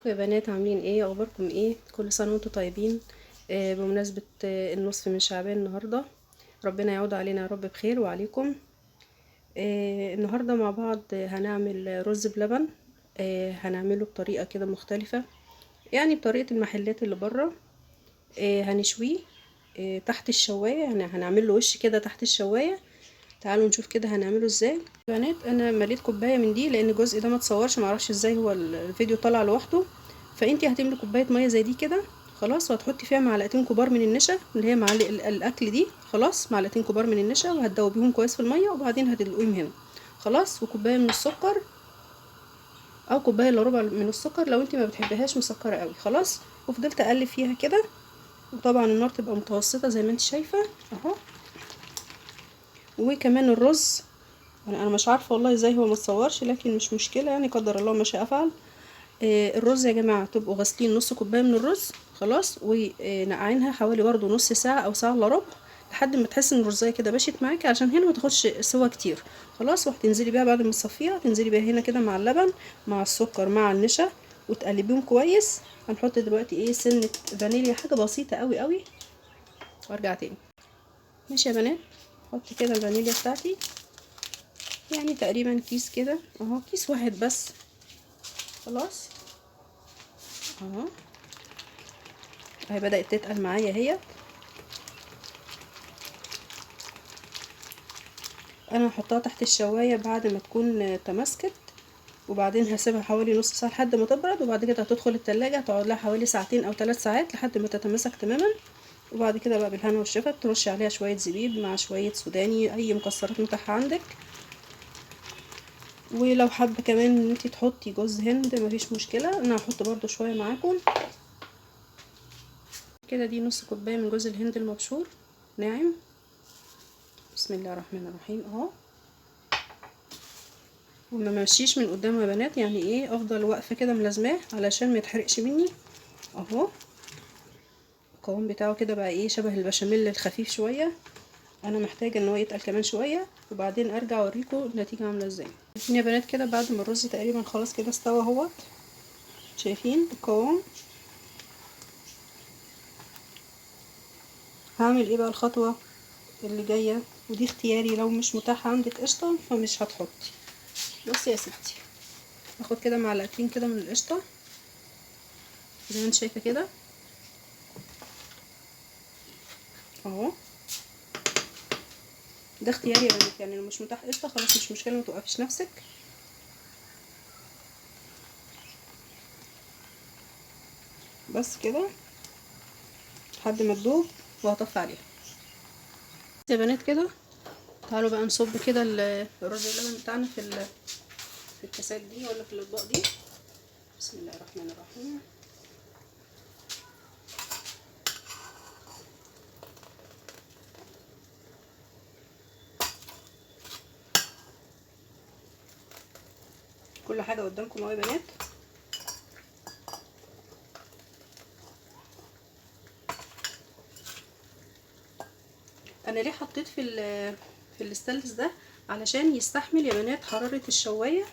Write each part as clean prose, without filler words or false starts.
يا بنات، عاملين ايه؟ اخباركم ايه؟ كل سنة وانتم طيبين. بمناسبة النصف من شعبان النهارده، ربنا يعود علينا يا رب بخير وعليكم. النهارده مع بعض هنعمل رز بلبن. هنعمله بطريقة كده مختلفة، يعني بطريقة المحلات اللي بره. هنشويه تحت الشوايه، يعني هنعمل له وش كده تحت الشوايه. تعالوا نشوف كده هنعمله ازاي. بنات انا مليت كوباية من دي لان الجزء ده ما اتصورش، معرفش ازاي هو الفيديو طلع لوحده. فانتي هتملي كوباية مية زي دي كده خلاص، وهتحطي فيها معلقتين كبار من النشا اللي هي معالق الاكل دي خلاص، معلقتين كبار من النشا، وهتدوبيهم كويس في المية، وبعدين هتدلقيهم هنا خلاص. وكوبايه من السكر او كوباية الا ربع من السكر لو انتي ما بتحبيهاش مسكره قوي خلاص. وفضلت اقلب فيها كده، وطبعا النار تبقى متوسطه زي ما انت شايفه اهو. وكمان الرز انا مش عارفه والله ازاي هو ما اتصورش، لكن مش مشكلة، يعني قدر الله ما شاء فعل. الرز يا جماعة تبقوا غاسلين نص كوباية من الرز خلاص، ونقعينها حوالي برده نص ساعة او ساعة الا ربع لحد ما تحس ان الرزايه كده بشت معاكي، عشان هنا ما تاخدش سوا كتير خلاص. وهتنزلي بيها بعد ما تصفيها، تنزلي بيها هنا كده مع اللبن مع السكر مع النشا، وتقلبيهم كويس. هنحط دلوقتي ايه سنة فانيليا، حاجة بسيطة قوي قوي، وارجع تاني. ماشي يا بنات، احط كده الفانيليا بتاعتي، يعني تقريبا كيس كده اهو، كيس واحد بس خلاص اهو. اهي بدأت تتقل معايا اهي. انا هحطها تحت الشواية بعد ما تكون تماسكت، وبعدين هسيبها حوالي نص ساعة لحد ما تبرد، وبعد كده هتدخل التلاجة، تقعد لها حوالي ساعتين او 3 ساعات لحد ما تتماسك تماما. وبعد كده بقى بالهنا والشفا ترشي عليها شوية زبيب مع شوية سوداني، اي مكسرات متاحة عندك. ولو حابة كمان ان انتي تحطي جوز هند مفيش مشكلة، انا هحط برضو شوية معاكم كده. دي نص كوباية من جوز الهند المبشور ناعم. بسم الله الرحمن الرحيم اهو. وما ماشيش من قدامه يا بنات، يعني ايه افضل واقفة كده ملازماه علشان ما يتحرقش مني اهو. القوام بتاعه كده بقى ايه شبه البشاميل الخفيف شوية. انا محتاجه ان هو يتقل كمان شوية، وبعدين ارجع اوريكم النتيجة عامله ازاي. شايفين يا بنات كده بعد ما الرز تقريبا خلاص كده استوى اهوت، شايفين القوام. هعمل ايه بقى الخطوة اللي جاية، ودي اختياري، لو مش متاحة عندك قشطه فمش هتحطي. بصي يا ستي، هاخد كده معلقتين كده من القشطه زي ما انت شايفه كده اهو. ده اختياري يا بنات، يعني لو مش متاح قشطه خلاص مش مشكلة، ما توقفيش نفسك. بس كده لحد ما تدوب، وهطفي عليها يا بنات كده. تعالوا بقى نصب كده الرز اللبن بتاعنا في الكاسات دي ولا في الاطباق دي. بسم الله الرحمن الرحيم. كل حاجة قدامكم اهو يا بنات. انا ليه حطيت في الستانلس ده؟ علشان يستحمل يا بنات حرارة الشوايه،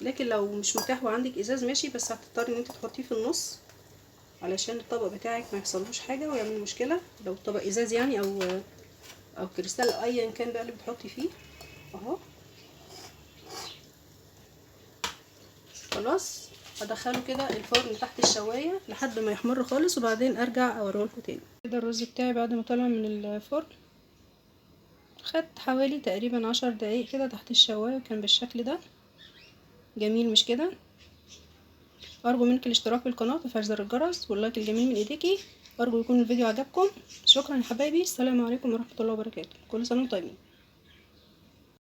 لكن لو مش متاح وعندك ازاز ماشي، بس هتضطري ان انت تحطيه في النص علشان الطبق بتاعك ما يحصلوش حاجة ويعمل مشكلة لو الطبق ازاز يعني او كريستال او ايا كان بقى اللي بتحطي فيه اهو. خلاص هدخله كده الفرن تحت الشوايه لحد ما يحمر خالص، وبعدين ارجع اوريهولكم تاني. كده الرز بتاعي بعد ما طلع من الفرن خد حوالي تقريبا 10 دقايق كده تحت الشوايه، وكان بالشكل ده جميل مش كده؟ ارجو منك الاشتراك في القناة وتفعيل زر الجرس واللايك الجميل من ايديكي. ارجو يكون الفيديو عجبكم. شكرا يا حبايبي، السلام عليكم ورحمة الله وبركاته، كل سنة وانتم طيبين.